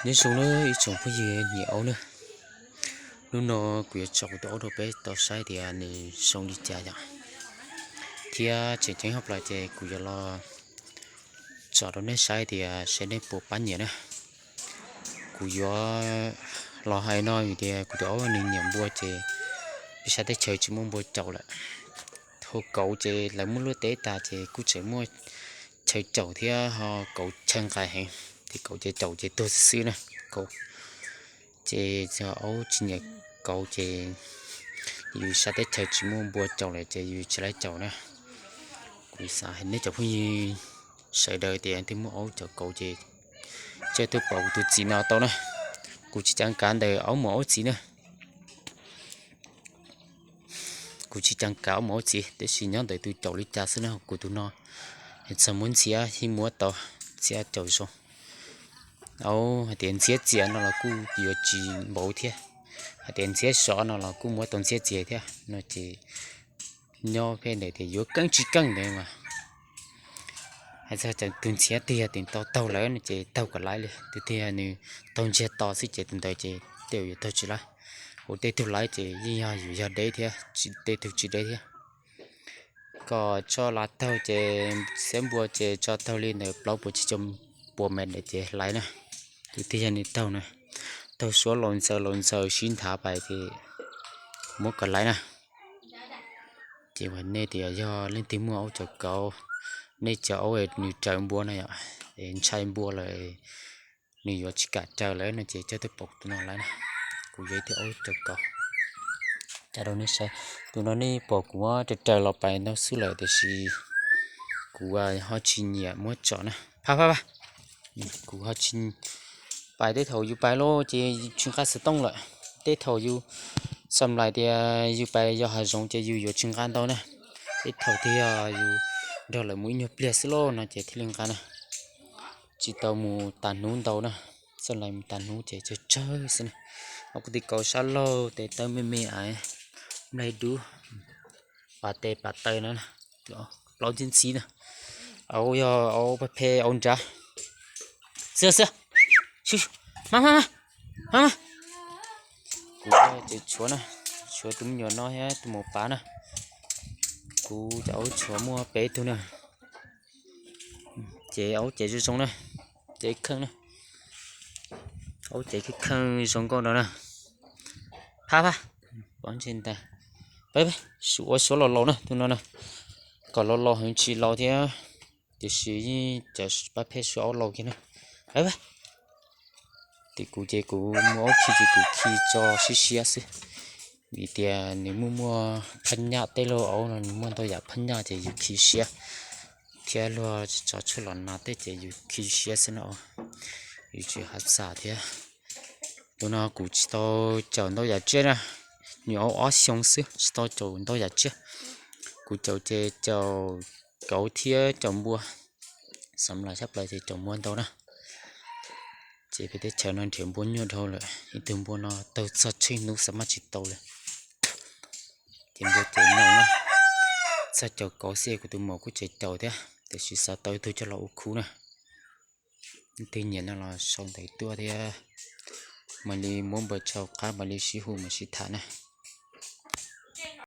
Nyob zoo na ib tsoom phooj ywg nyiam aub na, hnub no kuv yuav tso kuv tus aub rau peb tau saib tias nws zoo li cas yom. Thiab tseem ceeb hauj plawg ces kuv yuav los tso rau nej saib tias saib nej puas pab nyiam na. Kuv yuav los hais no vim tias kuv tus aub nws nyiam npua ces peb sab teb chaws tsis muaj npua caum lawm. Thaum kauv ces lawv muab luaj teb tas ces kuj tseem muaj chaw caum thiab ho kauv chaw nqaim heev, ces kauv ces caum ces tuag xwb xwb na. Kauv ces aub tsis nyiam kauv ces yus sab teb chaws tsis muaj npua caum lawm ces yus tsis laib caum na. Kuv xav hais nej cov phooj ywg sawv daws tias twg muaj aub caum kauv ces coj tuaj pauv kuv tus txiv no tau na. Kuv tsis cav kav ntawm aub muam aub txiv na. Kuv tsis cav kav aub muam aub txiv tab sis nyob ntawm tus caum li cas xwb na. Kuv tus no txog muab ntxhiab yeej muab tau, ntxhiab caum zoo. Aub hais tias ntxhiab txias no los kuj yuav tsis npauv thiab, hais tias ntxhiab sov no los kuj muab tau ntxhiab txias thiab no ces nyob pheej ntawd tias yuav keej tsis keej ntawd mas hais txog tus ntxhiab twg yog tus tau taug lawm no ces taug kom laib li, tus twg yog nws taug ntsiag to xwb ces tus ntawd ces tej zaum yuav taug tsis laib. Kuv tej tug laib ces yeej yog yus yog deb thiab, tej tug tsis deb thiab. Kom tso las taug ces xiab npua ces tso taug li ntawm plaub puas tsib caug puas mev ntawd ces laib na. Tus twg yog nws taug na, taug suab laus ntxaws laus ntxaws sib nthav pais ces muab kom laib na. Ces nej tias yog leej twg muaj aub caum kauv, nej cov aub nws raws npua no yom, es ntshai npua lawm nws yuav tsis kam raws lawm no ces coj tuaj pauv tus no laib na. Kuv yog ib tug aub caum kauv. Coj rau nej saib, tus no nej pom kuv muab raws raws los pais ntau xwb lawm tiam sis kuv ho tsis nyiam muab tso na. Phaj phaj phaj. Kuv ho tsis pais, tej thaum yus pais lawm ces yus tsis nqa xov tooj lawm. Tej thaum yus xam lais tias yus pais yos hav zoov ces yus yuav tsis nqa ntau na. Tej thaum twg yog yus nrog lawv mus ib nyuag pliag xwb lauj no ces thiaj li nqa na. Tsis tau mus tas hnub ntau na, xam lais mus tas hnub ces tsawg tsawg xwb na. Aub kuv tus kauv sab laug tes taw me me aiv, nplaig dub, pas tes pas taw na, plaub ntxhib ntxhib na. Aub yog aub pab phem aub nrab. Xwb xwb, maj maj maj maj. Kuv ces tshuav na, tshuav tus me nyuam no thiab tus maum pav na. Kuv cov aub tshuav muaj peb tug na. Ces aub ces zoo zoo na, ces kheej na. Aub ces kheej kheej zoo nkauj no na. Phaj phaj, pov ntse ntag. Peb, ua suav laus laus na tus no na. Kom laus laus heev tsis laus thiab, tiam sis yeej cov pab phem suav aub laus kiag na. Peb, tim kuv ces kuv muaj aub khi ces kuv khi tso siab siab xwb. Vim tias nws muaj muaj phaj nyaj, tej lauj aub no nws muaj ntau yam phaj nyaj ces yus khi siab. Thiab luag tso tshuaj los nas tej ces yus khi siab xwb no. Yus tsis hav xam thiab. Tus no kuv tsis tau caum ntau yam tsiaj na, nyuam aub ob xyoo xwb tsis tau caum ntau yam tsiaj. Kuv caum ces caum kauv thiab caum npua, xam lais tshaj plaws ces caum npua ntau na. Ces peb teb chaws no nrhiav npua nyuaj dhau lawm, ib tug npua no taug txog tsheej hnub xav maj tsis tau li. Ces npua ces nyoos na, txog caum kauv xwb kuv tus maum kuj tseem caum thiab, tiam sis xav tau ib tug coj los ua khub na. Leej twg nyiam no los sau ntawv tuaj thiab, mam li muab npawb tsau qab mam li sib hu mam sib tham na.